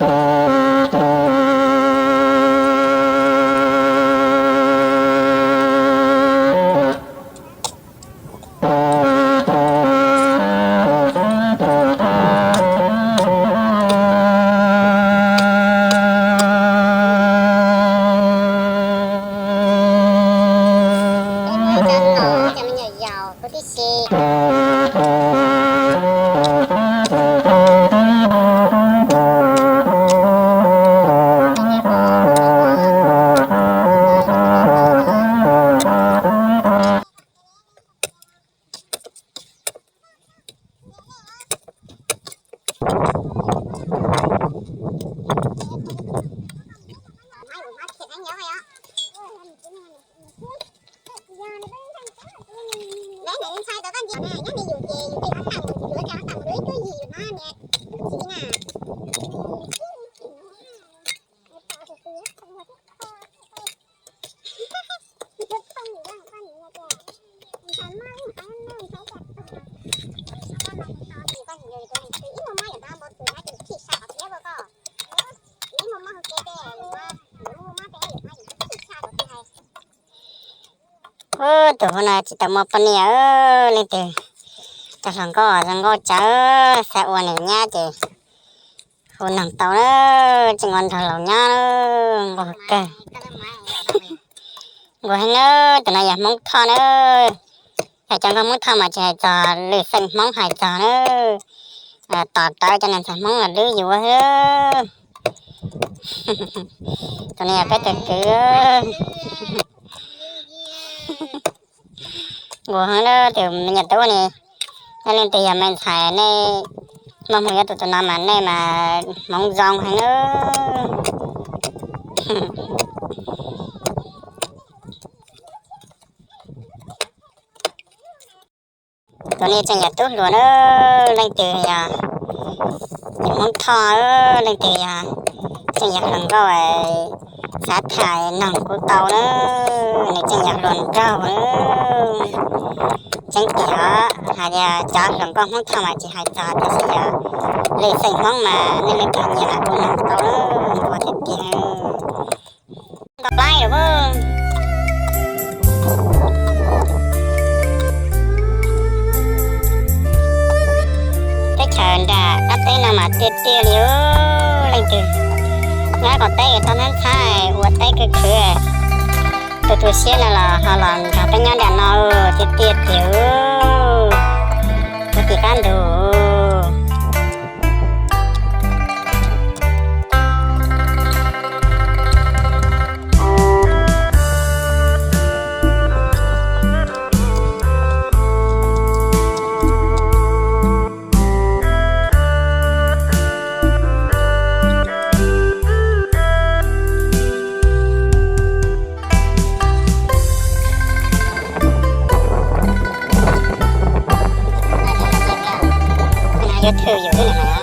Tib si. Ub, tus hu no tsis tau muaj poj niam, leej twg cov hluas nkauj zoo nkauj tsawv xav ua nws nyab ces hu noog tau na, tseem ua nraug laus nyob na, nquag kawg. Nquag heev na, tus no yog Hmoob Thoj na. Yog cov nkauj Hmoob Thoj mas tsis hais txog lwm xeem Hmoob hais txog na, tos rawv cov neeg ntxhais Hmoob los dwb yus xwb. Tus no yog peb tus kwv. Nquag heev na, tus me nyuam tub ne, nej leej twg yog me ntxhais nej muaj hmoo yuav tau tus no mas nej mas hmoov zoo heev na. Tus no tseem yog tub hluas na, leej twg yog Hmoob Thoj, leej twg yog tseem yog hluas nkauj xav tham noog kuv tau na, nws tseem yog hluas nraug na. Tseeb tiag hais tias cov hluas nkauj Hmoob Thoj mas tsis hais txog, tab sis yog lwm xeem Hmoob mas nej leej twg nyiam mas kuv noog tau na, nquag tiag tiag. Ntau laib lawm. Teb chaws nram qab teb no mas tiaj tiaj li, leej twg nyob qaum teb tau ntxhab ntxhab ua teb khwv khwv, tu tu siab no los ho los nrog peb nyob nram no tiaj tiaj tiag, ua tim qab ntug. Yuav thwm yus lub neej no.